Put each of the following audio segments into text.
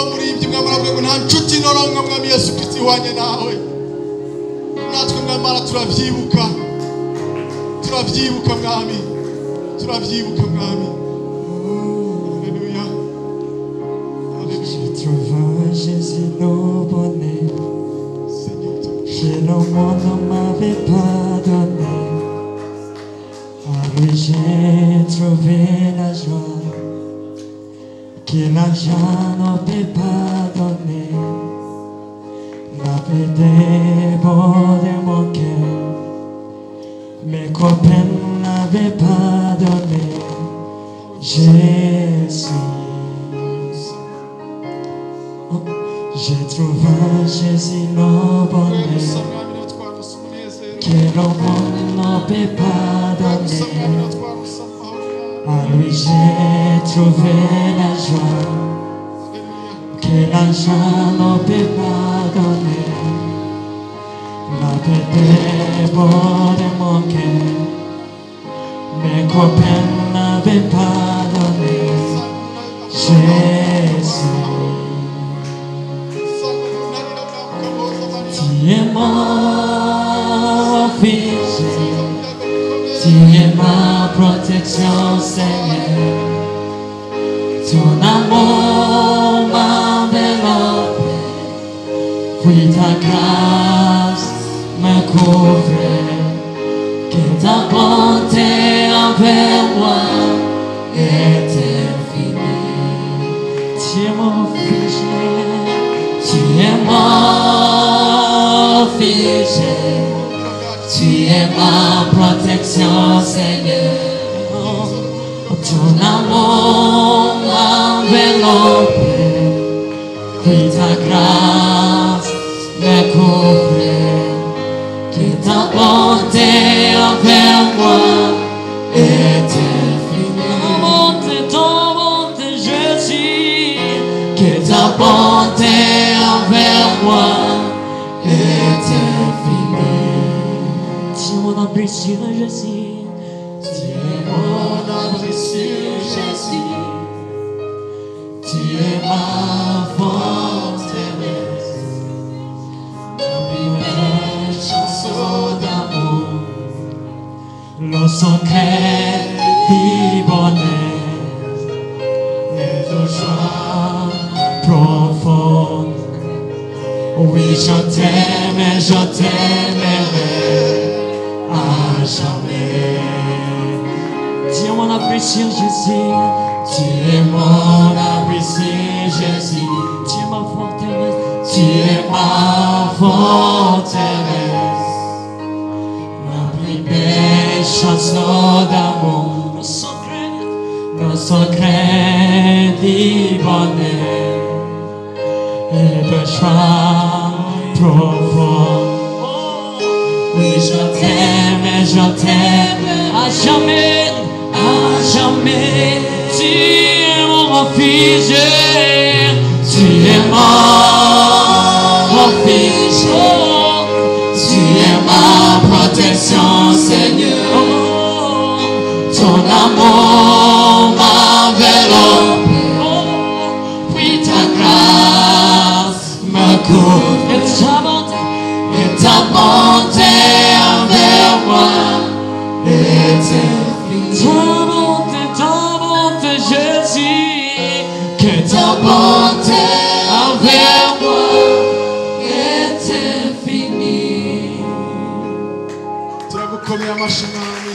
Muririmbyi mwami aravuga ngo nta nshuti noronka mwami Yesu Kristo ihwanye nawe. Natwe mwami Mana turavyibuka, turavyibuka mwami, turavyibuka mwami. Haleluya, haleluya. J'ai trouvé un Jésus le bonnet Seigneur, que le monde ne m'avait pas donné. À lui j'ai trouvé la joie que l'argent ne peut pas donner. La paix déborde mon cœur, mes copains ne l'avaient pas donné. Jésus, j'ai trouvé un Jésus le wewe gusa bonheur mwami niwe twaronse umunezero, que le monde ne peut pas wewe gusa mwami donner. niwe twaronse amahoro mwami. À lui j'ai trouvé la joie Haleluya. que l'argent ne peut pas donner. La paix déborde mon cœur, mes copains ne l'avaient pas donné. Jésus, tu es mon fils, tu es ma protection, Seigneur. Ton amour m'enveloppe, puis ta grâce me couvre. Que ta bonté envers moi est infinie. Tu es mon fils, tu es mon fils, tu es ma protection, Seigneur. Ton amour m'enveloppe, puis ta grâce me couvre. Que ta bonté envers moi est infinie. Ta bonté, Jésus, que ta bonté envers moi est infinie. Tu es mon abri sur Jésus, tu es mon abri sur Jésus, tu es ma forteresse, ma plus belle chanson d'amour, le secret du bonheur et de joie profonde. Oui, je t'aime et je t'aimerai à jamais. Tu es mon abri sur Jésus, tu es mon abri sur Jésus, tu es ma forteresse, tu es ma forteresse, ma plus belle chanson d'amour, le secret du bonheur et de joie profonde. Oui, je t'aime et je t'aime à jamais, à jamais. Tu es mon refuge, tu es mon refuge, tu es ma protection, Seigneur. Ton amour m'enveloppe, puis ta grâce me couvre. Et ta bonté envers moi est infinie. Ta bonté, Jésus, que ta bonté envers moi est infinie. Turagukomera amashyi mwami.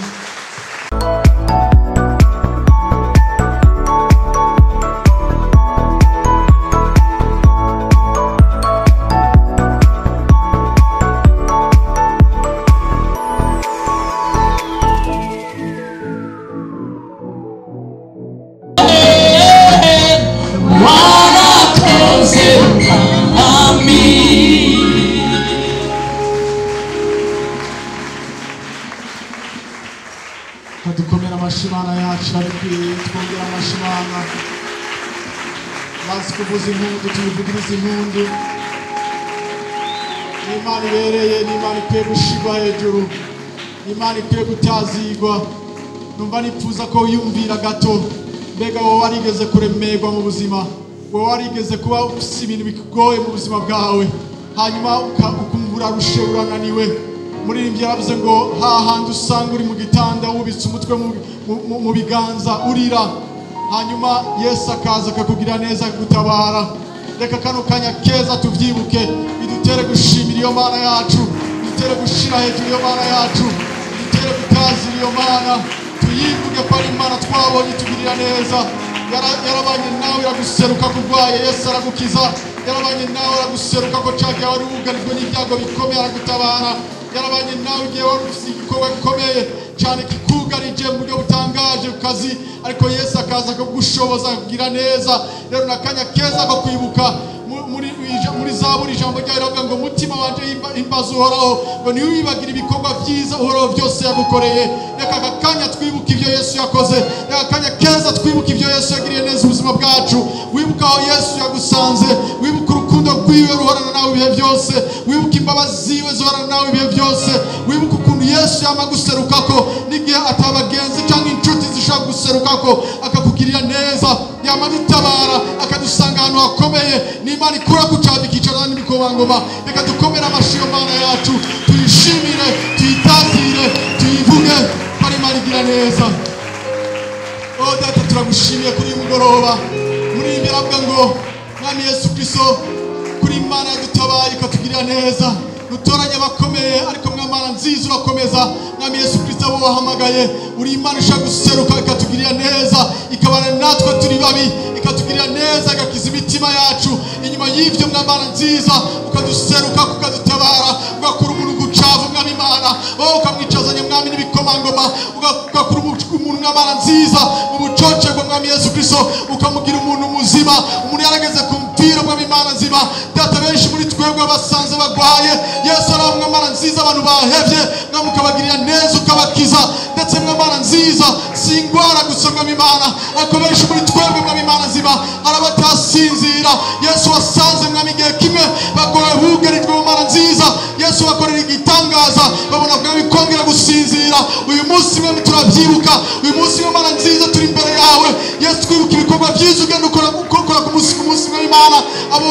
Warakoze mwami. Kadukomera amashyi Imana yacu irabikwiye, twongere amashyi Imana. Bazi kuvuza impundu, tuyivugirize impundu. Ni Imana ibereye, ni Imana ikwiye gushirwa hejuru, ni Imana ikwiye gutazigwa. Numva nipfuza ko wiyumvira gato, mbega wowe warigeze kuremerwa mu buzima, Wowe warigeze kuba ufite ibintu bikugoye mu buzima bwawe, hanyuma ukumva urarushe, urananiwe. Muririmbyi yaravuze ngo hahandi usanga uri mu gitanda wubitse umutwe mu biganza urira, hanyuma Yesu akaza akakugira neza, akagutabara. Reka kano kanya keza tuvyibuke, bidutere gushimira iyo Mana yacu, bidutere gushira hejuru iyo Mana yacu, bidutere gutazira iyo Mana, tuyivuge ko ari Imana twabonye itugirira neza. Yarabanye nawe iraguseruka kurwaye, Yesu aragukiza. Yarabanye nawe araguseruka ko cagihe wari wugarijwe n'ibyago bikomeye, aragutabara. Yarabanye nawe igihe wari ufise igikorwa gikomeye cyane kikugarije mu buryo butangaje ku kazi, ariko Yesu akaza akagushoboza akakugira neza. Rero n'akanya keza ko kwibuka muri Zaburi ijambo ryayo riravuga ngo mutima wanje himbaza Uhoraho, ngo ntiwibagire ibikorwa byiza Uhoraho byose yagukoreye. Reka aka kanya twibuke ibyo Yesu yakoze, reka akanya keza twibuke ibyo Yesu yagiriye neza ubuzima bwacu. Wibuke aho Yesu yagusanze, wibuke urukundo rwiwe ruhorana nawe ibihe byose, wibuke imbabazi ziwe zihorana nawe ibihe byose, wibuke ukuntu Yesu yama guserukako n'igihe atabagenzi cyangwa inshuti zishobora guserukako, akakugirira neza, yama dutabara akadusanga ahantu hakomeye. Ni Imana ikura ku cyavu ikicarana n'ibikomangoma. Reka dukomere amashyi iyo Mana yacu, tuyishimire, tuyitazire, tuyivuge ko ari Imana igira neza. Oh Data, turagushimiye kuri uyu mugoroba. Muri iyi biravuga ngo Mwami Yesu Kristo, kuri Imana yadutabaye ikatugirira neza, dutoranye abakomeye, ariko Mwamana nziza urakomeza. Mwami Yesu Kristo, abo wahamagaye, uri Imana ishaka guseruka ikatugirira neza, ikabana natwe turi babi, ikatugirira neza, igakiza imitima yacu. Inyuma y'ibyo Mwamana nziza ukaduseruka, ukadutabara, ugakura umuntu gucavu Mwami Imana, wowe ukamwicazanya Mwami n'ibikomangoma, ugakura umuntu Mwamana nziza mu bucoce bwa Mwami Yesu Kristo, ukamugira umuntu muzima, umuntu yarageze ku mpfiro Mwami Imana nzima. Data, benshi muri twebwe basanze bagwaye, Yesu ari Mwamana nziza, abantu bahevye Mwami ukabagirira neza, ukabakiza. Ndetse Mwamana nziza si ingwara gusa Mwami Imana, ariko benshi muri twebwe Mwami Imana nzima hari abatasinzira. Yesu wasanze Mwami igihe kimwe bagowe bugarijwe mu Mana nziza, Yesu bakorera igitangaza, babona Mwami kongera gusinzira. Uyu munsi Mwami turabyibuka, uyu munsi Mwamana nziza turi imbere yawe Yesu, twibuka ibikorwa byiza ugenda ukora ku munsi ku munsi Mwami Imana, abo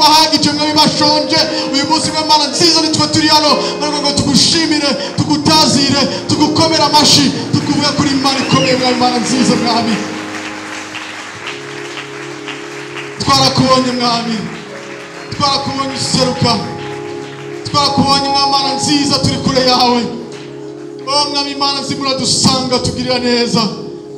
wahagije Mwami bashonje. Uyu munsi Mwamana nziza nitwe turi hano ngo tugushimire, tugutazire, tugukomere amashi, tukuvuga kuri Imana ikomeye Mwami Imana nziza. Mwami twarakubonye, Mwami twarakubonye useruka, twarakubonye Mwamana nziza turi kure yawe. Oh Mwami Imana nzima uradusanga, tugirira neza,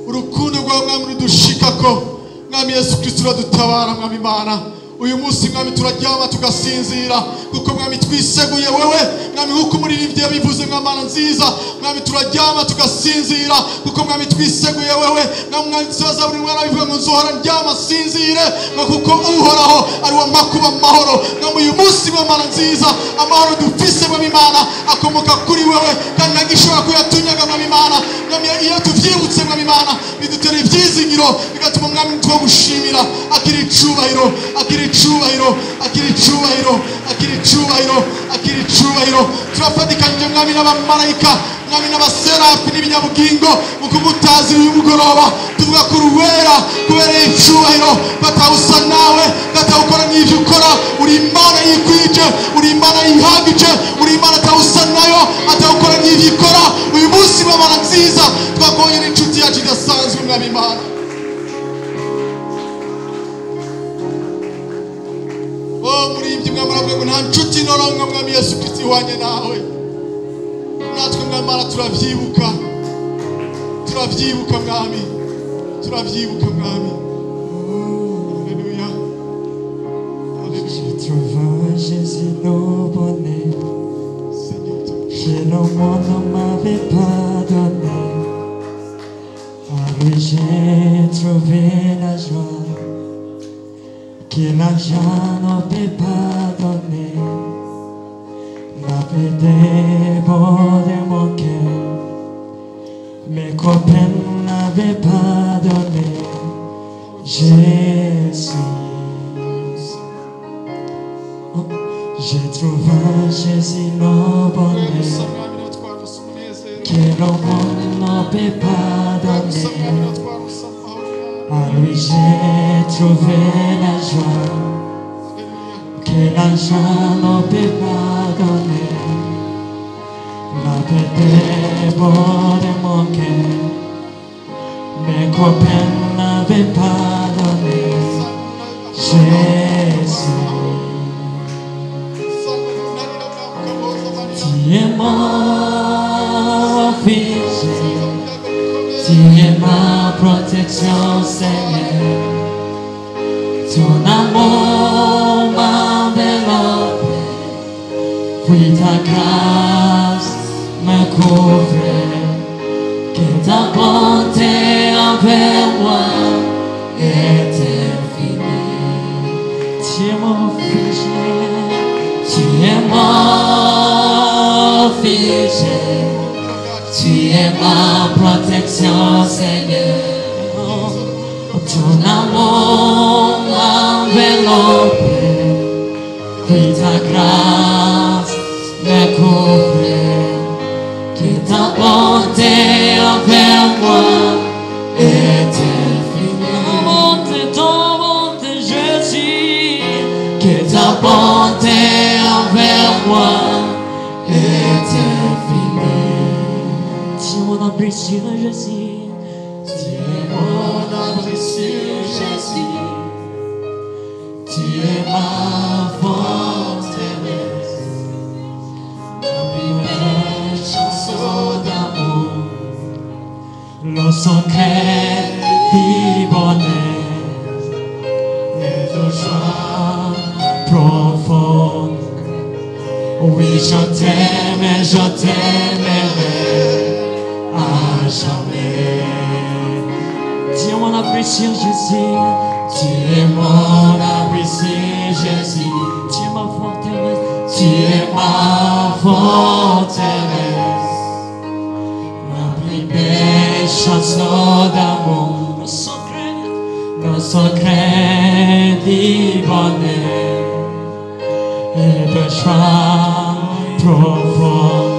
urukundo rwawe Mwami rudushikako. Mwami Yesu Kristo uradutabara Mwami Imana. Uyu munsi Mwami turaryama tugasinzira, kuko Mwami twiseguye wewe Mwami, nkuko umuririmbyi yabivuze Mwamana nziza. Mwami turaryama tugasinzira, kuko Mwami twiseguye wewe. Mwami nziza buri mwana bivuga ngo nzohora ndyama sinzire, kuko Uhoraho ari wa makuba amahoro. Mwami uyu munsi Mwamana nziza, amahoro dufise Mwami Imana akomoka kuri wewe, kandi ntagishobora kuyatunyaga Mwami Imana. Mwami iyo tuvyibutse Mwami Imana bidutera ivyizigiro, bigatuma Mwami twagushimira. Akiri icubahiro, akiri icubahiro, akiri icubahiro, akiri icubahiro, akiri icubahiro. Turafatikanyije Mwami n'abamarayika, Mwami n'abaserafi n'ibinyabugingo mu kugutazira uyu mugoroba, tuvuga ko uri uwera, kubereye icubahiro, batawusa nawe, batawukora n'ivyo ukora. Uri Imana yikwije, uri Imana yihagije, uri Imana atawusa nayo, atawukora n'ivyo ikora. Uyu munsi Mwamana nziza twakubonye n'inshuti yacu idasanzwe Mwami Imana. Oh muririmbyi Mwami aravuga ngo nta nshuti noronka Mwami Yesu Kristo ihwanye nawe. Natwe Mwami Imana turavyibuka, turavyibuka Mwami, turavyibuka Mwami. Alléluia. Alléluia. J'ai trouvé Jésus le bonheur Seigneur, que le monde ne m'avait pas donné. À lui j'ai trouvé la joie que l'argent ne peut pas donner. La paix déborde mon cœur, mes copains ne l'avaient pas donné. Jésus, oh, j'ai trouvé Jésus le bonheur gusa Mwami niwe twarose umunezero, que le monde ne peut pas gusa Mwami donner. niwe twarose amahoro. À lui j'ai trouvé la joie que l'argent ne peut pas donner. La paix déborde mon cœur, mes copains n'avaient pas donné. Jésus, tu es mon refuge, tu es ma protection, Seigneur. Ton amour m'enveloppe, puis ta grâce me couvre. Que ta bonté envers moi est infinie. Tu es mon refuge, tu es mon refuge, tu es ma protection, Seigneur. Ton amour m'enveloppe, puis ta grâce me couvre. Que ta bonté envers moi est infinie. Ta bonté, Jésus, que ta bonté envers moi est infinie. Tu es mon abri sur Jésus, tu es mon abri sur Jésus, tu es ma forteresse, ma plus belle chanson d'amour, le secret du bonheur et de joie profonde. Oui, je t'aime et je t'aimerai à jamais. Tu es mon abri sur Jésus, tu es mon abri sur Jésus, tu es ma forteresse, tu es ma forteresse, ma plus belle chanson d'amour, le secret du bonheur et de joie profonde.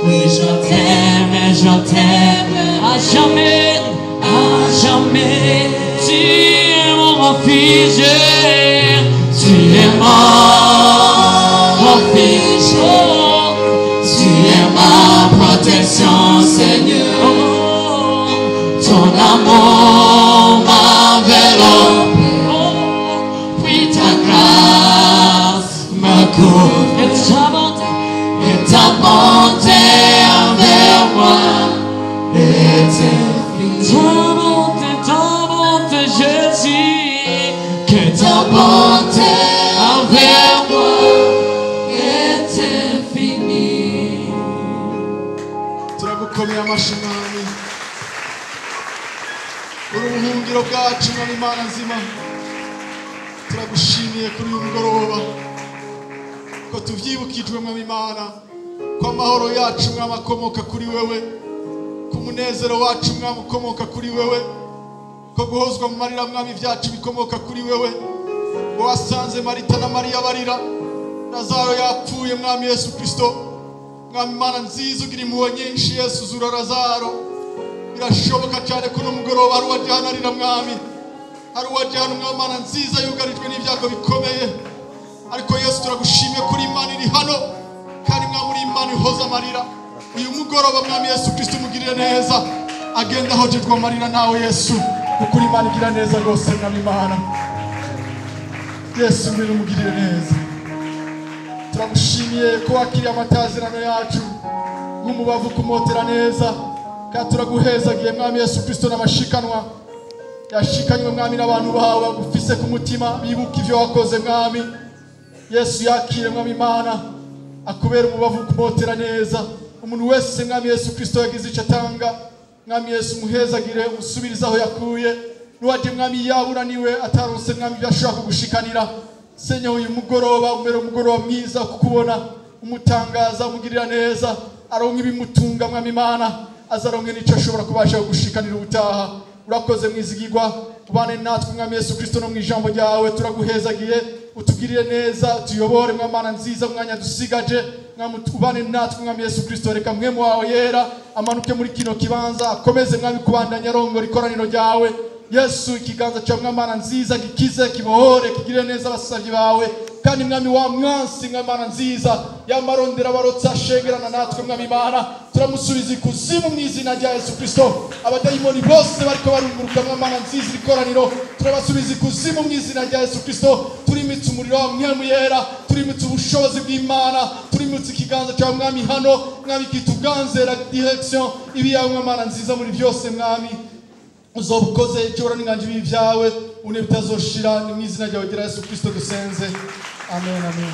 Oui, je t'aime et je t'aime à jamais, à jamais. Tu es mon refuge, tu es mon refuge, tu es ma protection, Seigneur. Ton amour m'enveloppe, puis ta grâce me couvre. Et ta bonté envers moi est infinie. Ta bonté, Jésus, que ta bonté envers moi est infinie. Turagukomeye amashyi Mwami, uri ubuhungiro bwacu Mwami Imana nzima. Turagushimiye kuri uyu mugoroba ko tuvyibukijwe Mwami Imana ko amahoro yacu Mwami akomoka kuri wewe, ko umunezero wacu Mwami ukomoka kuri wewe, ko guhozwa mu marira Mwami vyacu bikomoka kuri wewe. Ngo wasanze Marita na Mariya barira, Lazaro yapfuye Mwami Yesu Kristo. Mwami Imana nziza ugira impuhwe nyinshi, Yesu zura Lazaro. Birashoboka cyane ko uno mugoroba hari uwaje hano arira Mwami, hari uwaje hano Mwami Imana nziza yugarijwe n'ibyago bikomeye, ariko Yesu turagushimiye kuri Imana iri hano, kandi Mwami uri Imana ihoza amarira. Uyu mugoroba Mwami Yesu Kristo umugirire neza, agenda ahojejwe amarira nawe Yesu, kuko uri Imana igira neza rwose Mwami Imana. Yesu ngwino umugirire neza. Turagushimiye ko wakiriye amatazirano yacu nk'umubavu kumotera neza, kandi turaguhezagiye Mwami Yesu Kristo n'amashikanwa yashikanywe Mwami n'abantu bawe bagufise ku mutima, bibuka ivyo wakoze Mwami Yesu. Yakire Mwami Imana akubera umubavu kumotera neza. Umuntu wese Mwami Yesu Kristo yagize icyo atanga, Mwami Yesu umuhezagire, umusubirize aho yakuye. N'uwaje Mwami yaburaniwe ataronse Mwami ibyo ashobora kugushikanira, Seigneur uyu mugoroba umere umugoroba mwiza kukubona, umutangaza, umugirira neza, aronke ibimutunga Mwami Imana, azaronke n'icyo ashobora kubasha kugushikanira ubutaha. Urakoze mwizigirwa, ubane natwe Mwami Yesu Kristo no mu ijambo ryawe. Turaguhezagiye, utugirire neza, tuyobore Mwami Imana nziza mwanya dusigaje. Mwami, ubane natwe. Mwami Yesu Kristo, reka Mpwemu wawe Yera amanuke muri kino kibanza, akomeze, Mwami, kubandanya arongora ikoraniro ryawe. Yesu, ikiganza cyawe, Mwamana nziza, gikize, kibohore, kigirire neza abasabyi bawe. Kandi Mwami wa mwansi, Mwamana nziza, yamarondera abarotsi ashengerana natwe, Mwami Imana, turamusubiza ikuzimu mu izina rya Yesu Kristo. Abadayimoni bose bariko barunguruka, Mwamana nziza, ikoraniro, turabasubiza ikuzimu mu izina rya Yesu Kristo. Turimitse umuriro wa Mpwemu Yera, turimitse ubushobozi bw'Imana, turimitse ikiganza cyawe, Mwami, hano, Mwami, kituganze la direction ibi yawe, Mwamana nziza, muri byose. Mwami, uzoba ukoze icyubahiro n'inganji ibibi byawe une bitazoshira. Ni mu izina ryawe gira Yesu Kristo dusenze, amen, amen.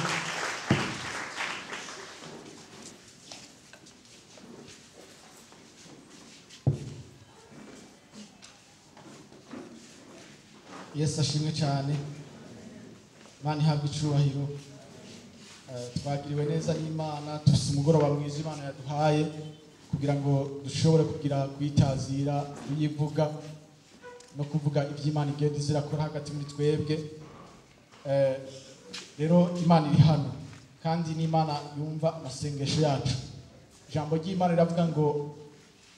Yesu ashimwe cyane. Imana ihabwa icubahiro. Twagiriwe neza n'Imana, tufise umugoroba mwiza Imana yaduhaye kugira ngo dushobore kugira kwitazira, kuyivuga no kuvuga iby'Imana igenda izirakora hagati muri twebwe. Rero Imana iri hano kandi n'Imana yumva amasengesho yacu. Ijambo ry'Imana riravuga ngo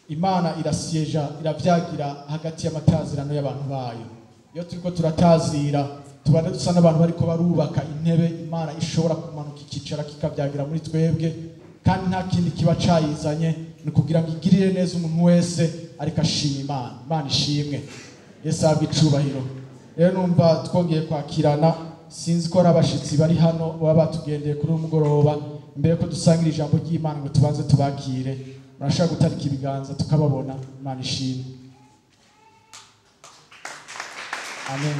Imana irasieja, iravyagira hagati y'amatazirano y'abantu bayo. Iyo turiko turatazira, tuba dusa n'abantu bariko barubaka intebe Imana ishobora kumanuka ikicara kikavyagira muri twebwe, kandi nta kindi kiba cayizanye, ni kugira ngo igirire neza umuntu wese ariko ashima Imana. Imana ishimwe, Yesu ahabwe icubahiro. Rero numva twongeye kwakirana. Sinzi ko ari abashitsi bari hano baba batugendeye kuri uyu mugoroba. Mbere ko dusangira ijambo ry'Imana, ngo tubanze tubakire. Murashobora gutarika ibiganza tukababona. Imana ishimwe, amen.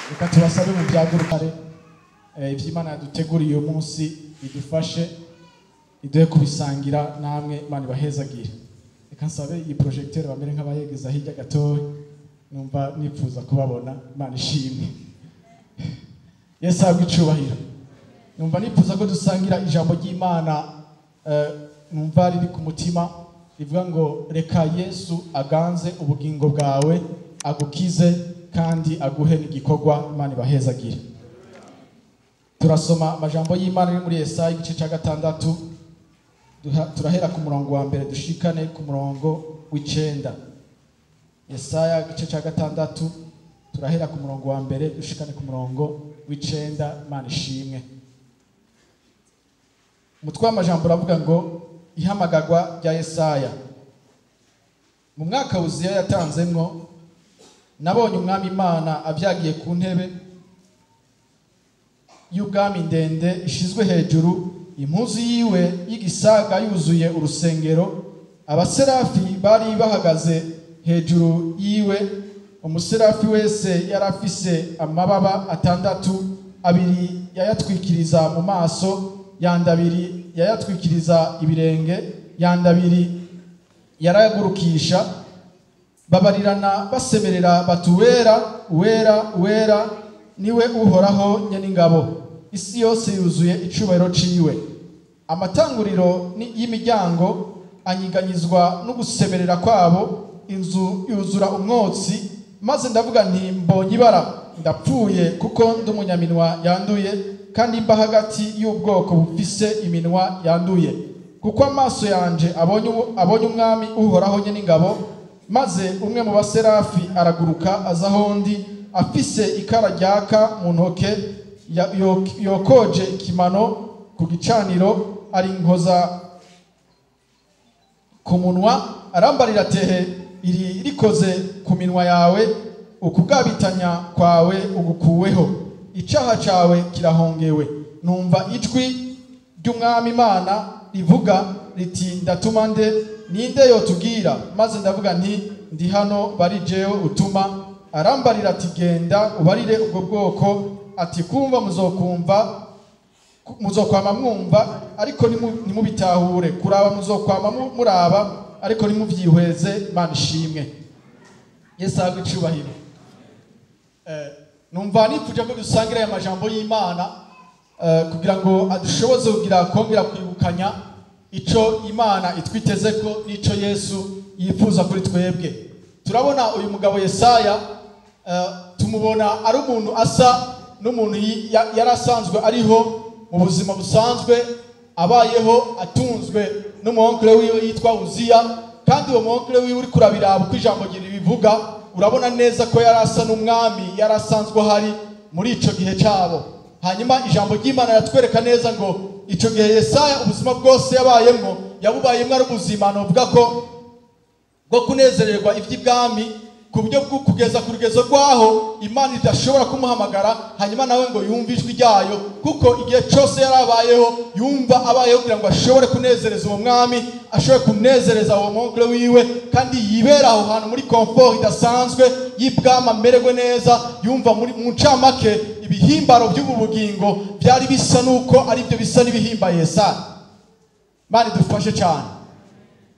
Reka tubasabe mu byagurukare. Iby'Imana yaduteguriye uyu munsi idufashe, iduhe kubisangira namwe. Imana ibahezagire. Reka nsabe iyi projecteur bamere nk'abayegeza hirya gatoya, numva nifuza kubabona. Imana ishimwe, Yesu ahabwe icubahiro. Numva nifuza ko dusangira ijambo ry'Imana. Numva riri ku mutima, rivuga ngo reka Yesu aganze ubugingo bwawe, agukize kandi aguhe n'igikorwa. Imana ibahezagire. Turasoma amajambo y'Imana ari muri Yesaya igice cya 6. Turahera ku murongo wa 1 dushikane ku murongo w'9. Yesaya igice cya 6, turahera ku murongo wa 1 dushikane ku murongo w'9. Imana ishimwe. Umutwe w'amajambo uravuga ngo ihamagagwa rya Yesaya. Mu mwaka Uziya yatanzemwo, nabonye Umwami Imana abyagiye ku ntebe y'ubwami ndende ishizwe hejuru, impuzu yiwe y'igisaga yuzuye urusengero. Abaserafi bari bahagaze hejuru yiwe, umuserafi wese yari afise amababa 6, 2 yayatwikiriza mu maso, yandi 2 yayatwikiriza ibirenge, yandi 2 yarayagurukisha. Babarirana basemerera bati: "Uwera, uwera, uwera niwe Uhoraho nyeningabo, isi yose yuzuye icubahiro ciwe." Amatanguriro y'imiryango anyiganyizwa no gusemerera kwabo, inzu yuzura umwotsi. Maze ndavuga nti: "Mbonye ibara, ndapfuye, kuko ndi umunyaminwa yanduye, kandi mba hagati y'ubwoko bufise iminwa yanduye, kuko amaso yanje abonye Umwami Uhoraho nyeningabo." Maze umwe mu baserafi araguruka aza aho ndi, afise ikara ryaka mu ntoke, yokoje ikimano ku gicaniro, ari nkoza ku munwa. Arambarira: "Tehe iri rikoze ku minwa yawe, ukugabitanya kwawe ugukuweho, icaha cawe kirahongewe." Numva ijwi ry'Umwami Imana rivuga riti: "Ndatuma nde? Ninde yotubwira?" Maze ndavuga nti: "Ndi hano, bari jewe utuma." Arambarira ati: "Genda ubarire ubwo bwoko ati: 'Kumva muzokumva, muzokwama mwumva, ariko ntimubitahure; kuraba muzokwama muraba, ariko ntimuvyihweze.'" Imana ishimwe, Yesu ahabwe icubahiro. Numva nipfuje ko dusangira aya majambo y'Imana kugira ngo adushoboze kugira kongera kwibukanya ico Imana itwiteze ko n'ico Yesu yifuza kuri twebwe. Turabona uyu mugabo Yesaya, tumubona ari umuntu asa n'umuntu yari asanzwe ariho. mu buzima busanzwe, abayeho atunzwe n'umuonkle wiwe yitwa Uziya. Kandi uwo muonkle wiwe uri kurabiraba uko ijambo ribivuga, urabona neza ko yari asa n'umwami, yari asanzwe ahari muri ico gihe cyabo. Hanyuma ijambo ry'Imana yatwereka neza ngo ico gihe Yesaya ubuzima bwose yabayemwo yabubayemwo ari ubuzima novuga ko bwo kunezererwa iby'ibwami, ku buryo bwo kugeza ku rugezo rwaho Imana idashobora kumuhamagara hanyuma nawe ngo yumve ijwi ryayo, kuko igihe cyose yarabayeho yumva abayeho kugira ngo ashobore kunezereza uwo mwami, ashobore kunezereza uwo muonkle wiwe, kandi yibera aho hantu muri comfort idasanzwe y'ibwami, amererwe neza, yumva muri mu ncamake ibihimbaro by'ubu bugingo byari bisa nuko ari byo bisa n'ibihimba Yesaya. Imana idufashe cyane.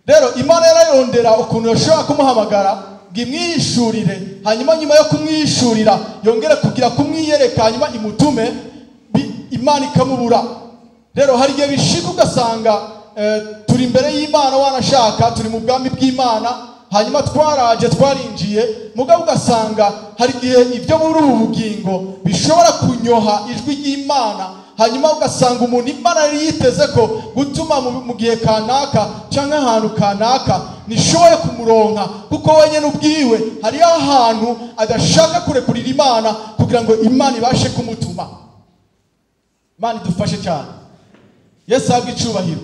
Rero Imana yararondera ukuntu yashobora kumuhamagara ngo imwishurire, hanyuma nyuma yo kumwishurira yongere kugira kumwiyereka, hanyuma imutume, Imana ikamubura. Rero hari igihe bishika ugasanga turi imbere y'Imana, wanashaka turi mu bwami bw'Imana, hanyuma twaraje twarinjiye, mugabo ugasanga hari igihe ibyo muri ubu bugingo bishobora kunyoha ijwi ry'Imana, hanyuma ugasanga umuntu Imana yari yiteze ko gutuma mu gihe kanaka canke ahantu kanaka nishoboye kumuronka, kuko wenyene ubwiwe hariyo ahantu adashaka kurekurira Imana kugira ngo Imana ibashe kumutuma. Imana idufashe cyane. Yesu ahabwe icubahiro.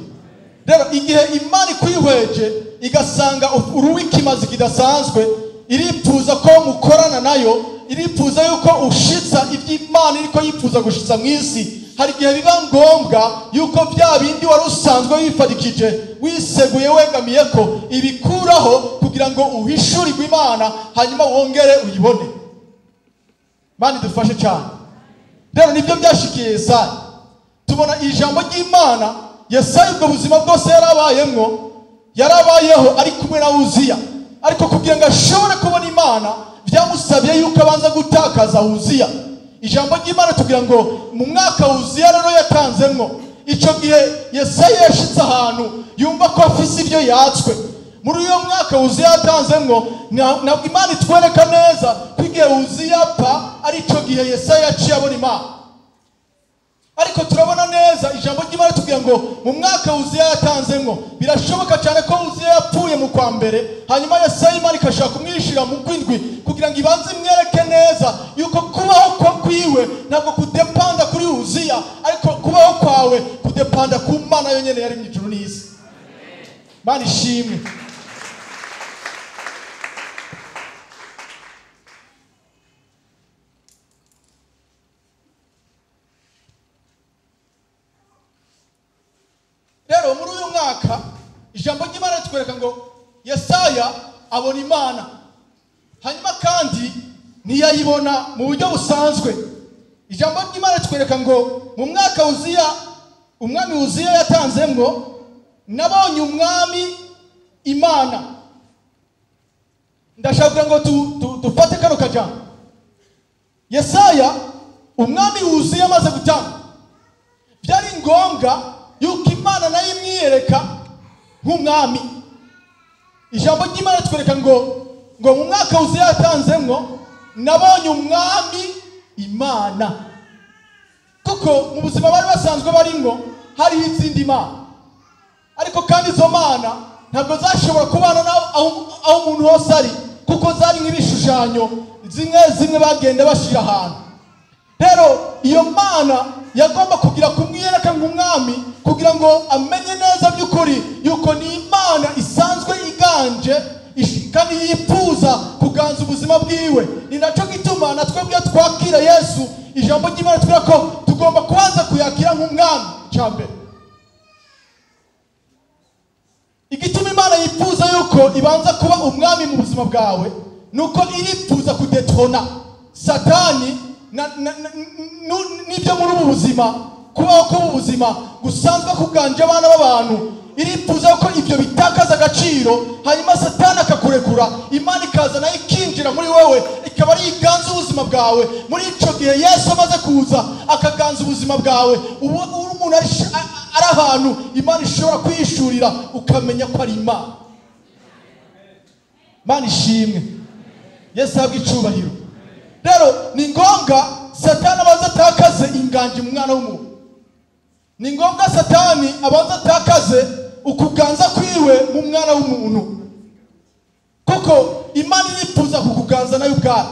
Rero igihe Imana ikwihweje igasanga uruwikimazi kidasanzwe, iripfuza ko mukorana nayo, iripfuza yuko ushitsa iby'Imana iriko yipfuza gushitsa mu isi. Hari igihe biba ngombwa yuko bya bindi wari usanzwe wifadikije wiseguye wegamiye ko ibikuraho kugira ngo uhishurirwe Imana, hanyuma wongere uyibone. Imana idufashe cyane. Rero nibyo byashikiye Yesaya. Tubona ijambo ry'Imana, Yesaya ubwo buzima bwose yarabayemwo, yarabayeho ari kumwe na Uziya, ariko kugira ngo ashobore kubona Imana byamusabye yuko abanza gutakaza Uziya. Ijambo ry'Imana tugira ngo mu mwaka Uziya rero yatanzemwo, ico gihe Yesaya yashitse ahantu yumva ko afise ibyo yatswe. Muri uyo mwaka Uziya yatanzemwo, ntabwo Imana itwereka neza ko igihe Uziya apfa ari ico gihe Yesaya yaciye abona Imana. Ariko turabona neza ijambo ry'Imana tugira ngo mu mwaka Uziya yatanzemwo, birashoboka cyane ko Uziya yapfuye mu kwa mbere, hanyuma Yesaya Imana ikashaka kumwishira mu kwindwi kugira ngo ibanze imwereke neza yuko kubaho kwa kwiwe ntabwo kudepanda kuri Uziya, ariko kubaho kwawe kudepanda ku Mana yonyene yari mu ijuru n'isi. Imana ishimwe. Rero muri uyu mwaka ijambo ry'Imana ritwereka ngo Yesaya abona Imana, hanyuma kandi ntiyayibona mu buryo busanzwe. Ijambo ry'Imana ritwereka ngo mu mwaka Uziya, umwami Uziya yatanzemwo, nabonye umwami Imana. Ndashaka ngo dufate kano kajambo. Yesaya umwami Uziya amaze gutanga, byari ngombwa yuko Imana nayo imwiyereka nk'umwami. Ijambo ry'Imana ritwereka ngo mu mwaka Uziya yatanzemwo nabonye umwami Imana, kuko mu buzima bari basanzwe barimwo hariho izindi mana, ariko kandi izo mana ntabwo zashobora kubana aho umuntu hose ari, kuko zari nk'ibishushanyo zimwe zimwe bagenda bashira ahantu. Rero iyo mana yagomba kugira kumwiyereka nk'umwami kugira ngo amenye neza by'ukuri yuko ni Imana isanzwe iganje kandi yifuza kuganza ubuzima bwiwe. Ni naco gituma na twebwe twakira Yesu, ijambo ry'Imana tubwira ko tugomba kubanza kuyakira nk'umwami cyambere. Igituma Imana yifuza yuko ibanza kuba umwami mu buzima bwawe nuko irifuza kudetrona Satani n'ibyo muri ubu buzima, kubaho ko ubuzima gusanzwe kuganje abana b'abantu. Irifuza ko ibyo bitakaza agaciro, hanyuma Satani akakurekura, Imana ikaza nayo ikinjira muri wewe, ikaba ari iganza ubuzima bwawe. Muri ico gihe Yesu amaze kuza akaganza ubuzima bwawe, ubu umuntu ari ahantu Imana ishobora kwishurira ukamenya ko ari Imana. Imana ishimwe. Yesu ahabwe icubahiro. Rero ni ngombwa Satani abanza atakaze inganji mu mwana w'umuntu. Ni ngombwa Satani abanza atakaze ukuganza kwiwe mu mwana w'umuntu, kuko Imana irifuza kukuganza nayo ubwayo,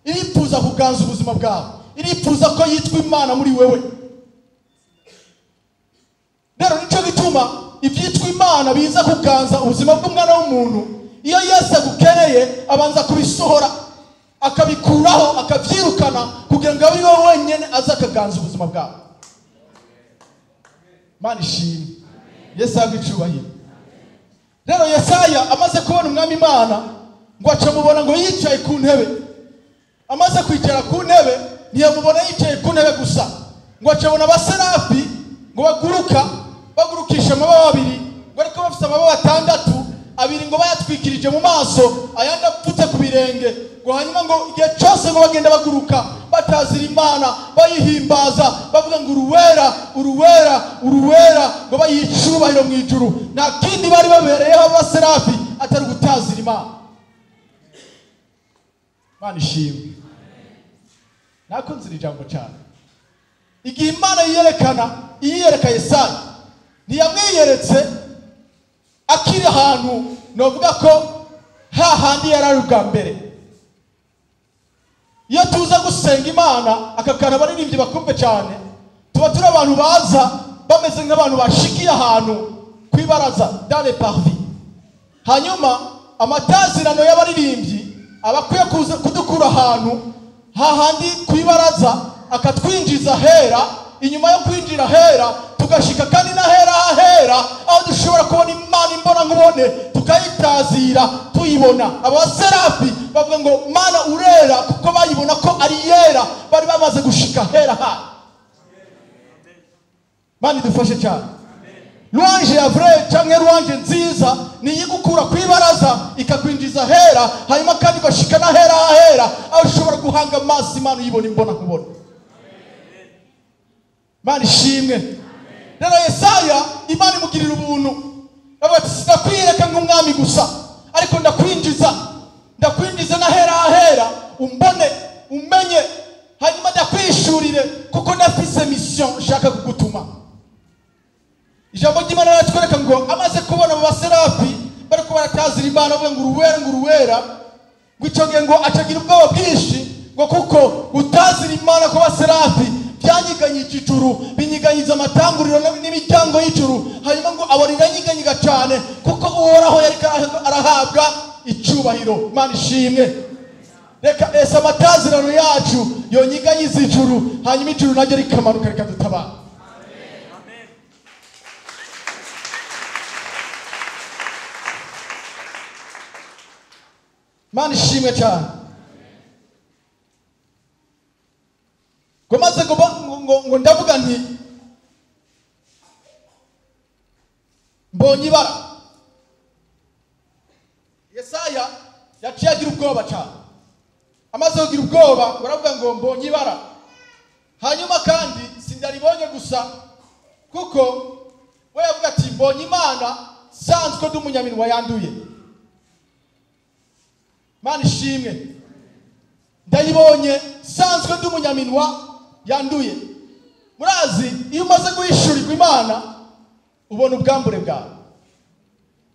irifuza kuganza ubuzima bwawe, irifuza ko yitwa Imana muri wewe. Rero nico gituma ivyitwa Imana biza kuganza ubuzima bw'umwana w'umuntu. Iyo Yesu agukeneye abanza kubisohora, akabikuraho, akavyirukana, kugira ngo abe we wenyene aze akaganza ubuzima bwawe. Imana ishimwe, Yesu ahabwe icubahiro. Rero Yesaya amaze kubona umwami Imana, ngo acamubona ngo yicaye ku ntebe. Amaze kwicara ku ntebe, ntiyamubona yicaye ku ntebe gusa, ngo acabona abaserafi ngo baguruka, bagurukisha amababa abiri, ngo ariko bafise amababa atandatu, abiri ngo bayatwikirije mu maso, ayandi apfutse ku birenge, ngo hanyuma ngo igihe cyose ngo bagenda baguruka batazira Imana, bayihimbaza, bavuga ngo uruwera, uruwera, uruwera, ngo bayiha icubahiro mu ijuru. Nta kindi bari babereyeho abaserafi atari gutazira Imana. Imana ishimwe. Nakunze iri jambo cyane. Igihe Imana yiyerekana, iyereka Yesaya, ntiyamwiyeretse akiri ahantu novuga ko hahandi yari ari ubwa mbere. Iyo tuza gusenga Imana, aka kantu abaririmbyi bakumve cyane, tuba turi abantu baza bameze nk'abantu bashikiye ahantu kwibaraza, dans les parvis. Hanyuma amatazirano y'abaririmbyi abakwiye kuza kudukura ahantu hahandi kwibaraza, akatwinjiza hera. Inyuma yo kwinjira hera tugashika kandi na hera hera, aho dushobora kubona Imana imbona nkubone, tukayitazira tuyibona. Abaserafi bavuga ngo Mana urera, kuko bayibona ko ari yera, bari bamaze gushika hera ha. Mana idufashe cyane. Louange ya vrai canke louange nziza ni iyigukura kwibaraza ikakwinjiza hera, hanyuma kandi ugashika na hera hera, aho ushobora guhanga amaso Imana uyibona imbona nkubone. Imana ishimwe. Rero Yesaya Imana imugirira ubuntu, avuga ati sinakwiyereka nk'umwami gusa, ariko ndakwinjiza, ndakwinjiza na hera hera, umbone, umenye, hanyuma ndakwishurire, kuko ndafise mission nshaka kugutuma. Ijambo ry'Imana riratwereka ngo amaze kubona abo baserafi bariko baratazira Imana, bavuga ngo uruwera, ngo uruwera, ngo ico gihe ngo acagira ubwoba bwinshi, ngo kuko gutazira Imana ku baserafi byanyiganyije ijuru, binyiganyiza amatanguriro n'imiryango y'ijuru. Hanyuma ngo abona iranyiganyiga cyane, kuko Uhoraho yariko arahabwa icubahiro. Imana ishimwe. Reka ese amatazirano yacu yonyiganyiza ijuru, hanyuma ijuru naryo rikamanuka rikadutabara. Imana ishimwe cyane. Ngo maze ngo ndavuga nti mbonye ibara. Yesaya yaciye agira ubwoba cyane. Amaze kugira ubwoba baravuga ngo mbonye ibara. Hanyuma kandi sindaribonye gusa, kuko we yavuga ati mbonye Imana sanzwe ndi umunyaminwa yanduye. Imana ishimwe. Ndayibonye sanzwe ndi umunyaminwa yanduye. Murazi iyo umaze guhishurirwa Imana ubona ubwambure bwawe,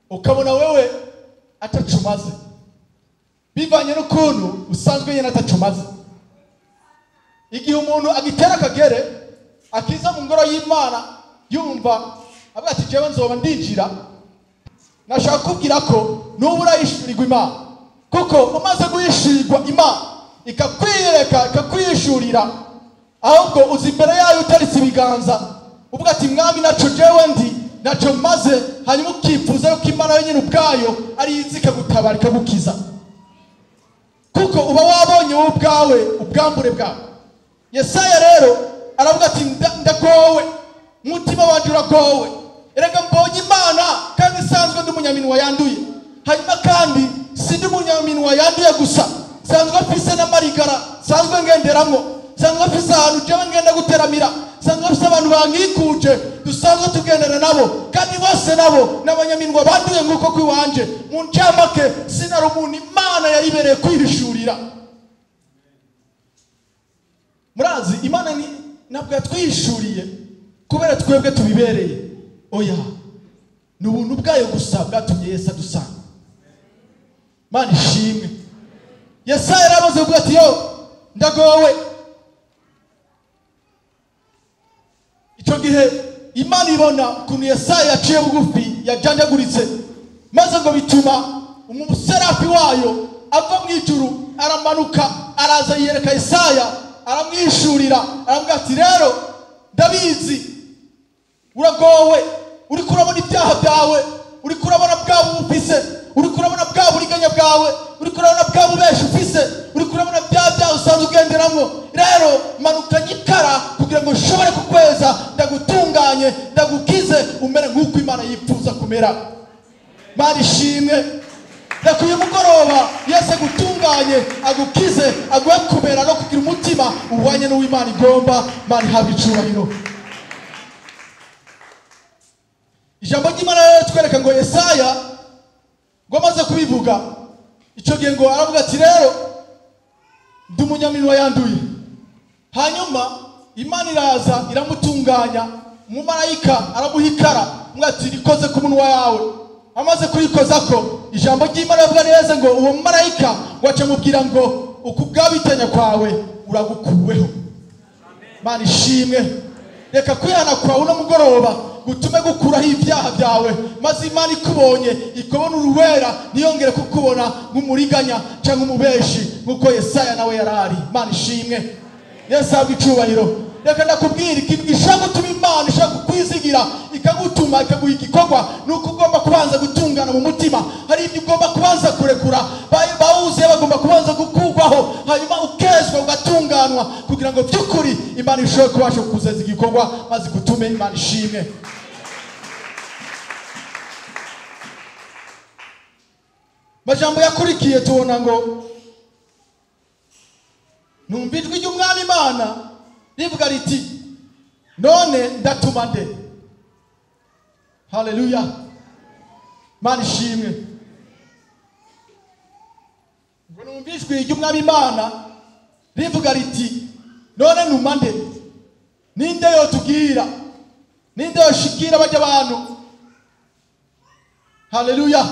ukabona wewe atacumaze, bivanye n'ukuntu usanzwe nyine atacumaze. Igihe umuntu agitera akagere akiza mu ngoro y'Imana yumva avuga ati jewe nzoba ndinjira, nashaka kubwira ko nubu urahishurirwa Imana, kuko umaze guhishurirwa Imana ikakwiyereka, ikakwihishurira, ahubwo uzi imbere yayo utaritse ibiganza uvuga ati mwami naco jewe ndi, naco maze, hanyuma ukifuza yuko Imana yonyine ubwayo ari izi ikagutabara ikagukiza, kuko uba wabonye wowe ubwawe ubwambure bwawe. Yesaya rero aravuga ati ndagowe, umutima wanje uragowe, erega mbonye Imana kandi isanzwe ndi umunyaminwa yanduye. Hanyuma kandi si ndi umunyaminwa yanduye gusa, sanzwe mfise n'amarigara sanzwe ngenderamwo, sanzwe mfise ahantu jewe ngenda guteramira, sanzwe mfise abantu bankikuje dusanzwe tugendana nabo, kandi bose nabo n'abanyaminwa banduye nk'uko kwiwanje. Mu ncamake sinari umuntu Imana yaribereye kwihishurira. Murazi Imana ntabwo yatwihishuriye kubera twebwe tubibereye. Oya, ni ubuntu bwayo gusa bwatumye Yesu adusanga. Mana ishimwe. Yesaya yarabaze kuvuga ati yo ndagowe. Icyo gihe Imana ibona ukuntu Yesaya yaciye bugufi, yajanjaguritse, maze ngo bituma umuserafi wayo ava mu ijuru aramanuka araza yiyereka Yesaya, aramwishurira, aramubwira ati rero ndabizi uragowe, uriko urabona ibyaha byawe, uriko urabona bwa bufise, uriko urabona bwa buriganya bwawe, uriko urabona bwa bubeshi ufise, uriko urabona bya byaha usanzwe ugenderamwo. Rero manuka nyikara kugira ngo nshobore kukweza, ndagutunganye, ndagukize, umere nk'uko Imana yifuza kumera. Mana ishimwe. Reka uyu mugoroba Yesu agutunganye, agukize, aguhe kumera no kugira umutima uhwanye n'uw'Imana igomba. Mana ihabwe icubahiro. Ijambo ry'Imana rero twereka ngo Yesaya ngo amaze kubivuga icyo gihe ngo aravuga ati rero ndi umunyaminwa yanduye. Hanyuma Imana iraza iramutunganya, umumarayika aramuha ikara, amugira ati rikoze ku munwa yawe. Amaze kurikozako, ijambo ry'Imana rivuga neza ngo uwo mumarayika ngo ace amubwira ngo ukugabitanya kwawe uragukuweho. Mana ishimwe. Reka kwihana kwawe uno mugoroba gutume gukuraho ibyaha byawe, maze Imana ikubonye ikubona uruwera, ntiyongere kukubona nk'umuriganya cyangwa umubeshi nk'uko Yesaya nawe yarari. Mana ishimwe. Yesu ahabwe icubahiro. Reka ndakubwira ikintu gishobora gutuma Imana ishobora kukwizigira ikagutuma ikaguha igikorwa, ni uko ugomba kubanza gutungana mu mutima. Hari ibyo ugomba kubanza kurekura, bawuzuye bagomba kubanza gukurwaho, hanyuma ukezwa ugatunganwa kugira ngo by'ukuri Imana ishobore kubasha kukuzeza igikorwa maze igutume. Imana ishimwe. Majambo yakurikiye tubona ngo numva ijwi ry'Umwami Imana rivuga riti none ndatuma nde? Haleluya. Mana ishimwe. Ngo numva ijwi ry'Umwami Imana rivuga riti none numa nde? Ninde yotubwira? Ninde yoshikira bajya abantu? Haleluya.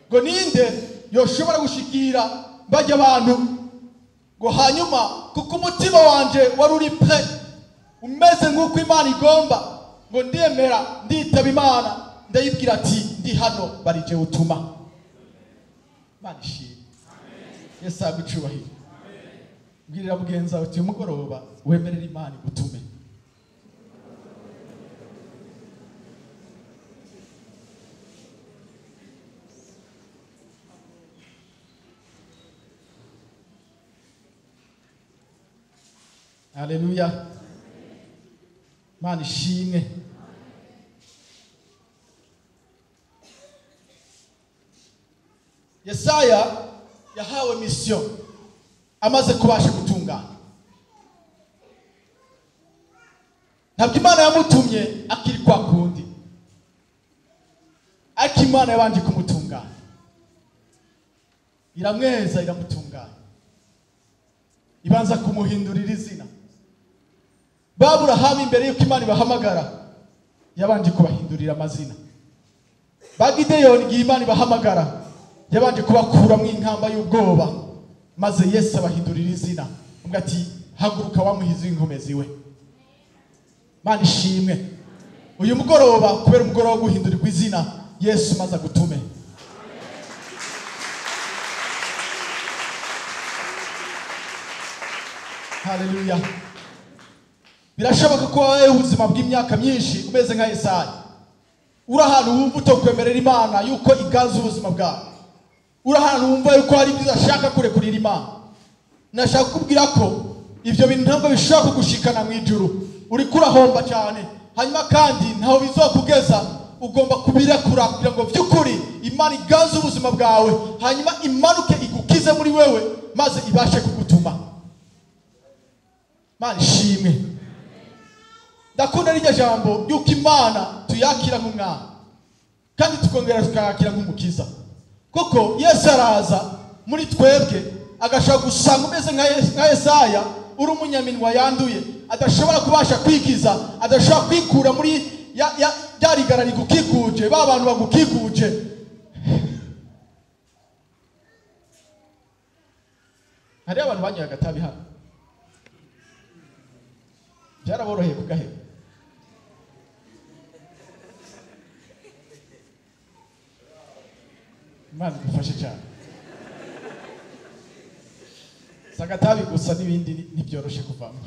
Ngo ninde yoshobora gushikira bajya abantu? Ngo hanyuma kuko umutima wanje wari uri pre umeze nk'uko Imana igomba, ngo ndemera nditaba Imana ndayibwira ati ndi hano barije utuma. Imana ishimwe. Yesu ahabwe icubahiro. Mbwirira mugenzi wawe uti uyu mugoroba wemerere Imana igutume. Haleluya. Mana ishimwe. Yesaya yahawe mission amaze kubasha gutungana. Ntabwo Imana yamutumye akiri kwa kundi, ariko Imana yabanje kumutunganya, iramweza, iramutunganya, ibanza kumuhindurira izina. Aburahamu imbere yuko Imana ibahamagara yabanje kubahindurira amazina. Ba Gideyoni igihe Imana ibahamagara yabanje kubakuramwo inkamba y'ubwoba, maze Yesu abahindurira izina, avuga ati haguruka wamuhize inkomezi we. Mana ishimwe. Uyu mugoroba kubera umugoroba wo guhindurirwa izina, Yesu maze agutume. Haleluya. Birashoboka ko wabayeho ubuzima bw'imyaka myinshi umeze nka Yesaya, uri ahantu wumva utokwemerera Imana yuko iganza ubuzima bwawe, uri ahantu wumva yuko hari ibyo udashaka kurekurira Imana. Nashaka kukubwira ko ibyo bintu ntabwo bishobora kugushikana mu ijuru, uriko urahomba cyane, hanyuma kandi ntaho bizokugeza. Ugomba kubirekura kugira ngo by'ukuri Imana iganze ubuzima bwawe, hanyuma imanuke igukize muri wewe maze ibashe kugutuma. Mana ishimwe. Ndakunda rirya jambo yuko Imana tuyakira nk'umwana kandi tukongera tukayakira nk'umukiza, kuko Yesu araza muri twebwe agashobora gusanga umeze nka Yesaya uri umunyaminwa yanduye, Adashobora kubasha kwikiza, adashobora kwikura muri ya rigara rigukikuje, ba bantu bagukikuje. Hari abantu banyoye agatabi hano, byaraboroheye kugaheba. Imana idufashe cyane. Si agatabi gusa, n'ibindi ntibyoroshe kuvamo.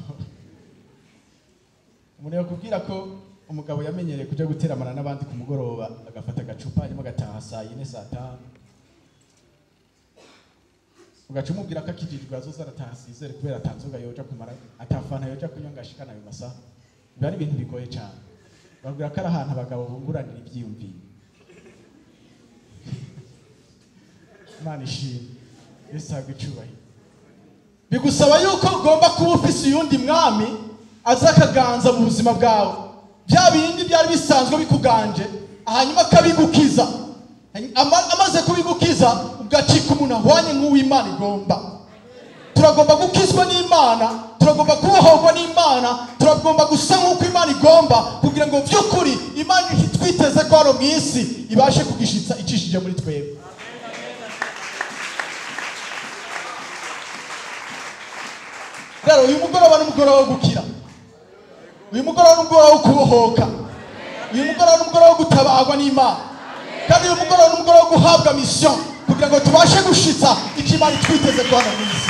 Umuntu yakubwira ko umugabo yamenyereye kujya guteramana n'abandi ku mugoroba, agafata agacupa, hanyuma agataha saa 4, saa 5, ugaca umubwira ko akijijwe azoza arataha 6h kubera atanzoga yoja kumara, atafana yoja kunywa ngo ashikane ayo masaha, biba ari ibintu bigoye cyane. Babwira ko ari ahantu abagabo bunguranira ibyiyumviro. Imana ishimwe, Yesu ahabwe icubahiro. Bigusaba yuko ugomba kuba ufise uyundi mwami aza akaganza mu buzima bwawe, bya bindi byari bisanzwe bikuganje, hanyuma akabigukiza. Amaze kubigukiza, ugacika umuntu ahwanye nk'uw'Imana igomba. Turagomba gukizwa n'Imana, turagomba kubohorwa n'Imana, turagomba gusa nk'uko Imana igomba, kugira ngo by'ukuri Imana itwiteze ko hano mu isi ibashe kugishitsa icishije muri twebwe. Rero uyu mugoroba ni umugoroba wo gukira, uyu mugoroba ni umugoroba wo kubohoka, uyu mugoroba ni umugoroba wo gutabarwa n'Imana, kandi uyu mugoroba ni umugoroba wo guhabwa mission kugira ngo tubashe gushitsa icyo Imana itwiteze ko hano mu isi.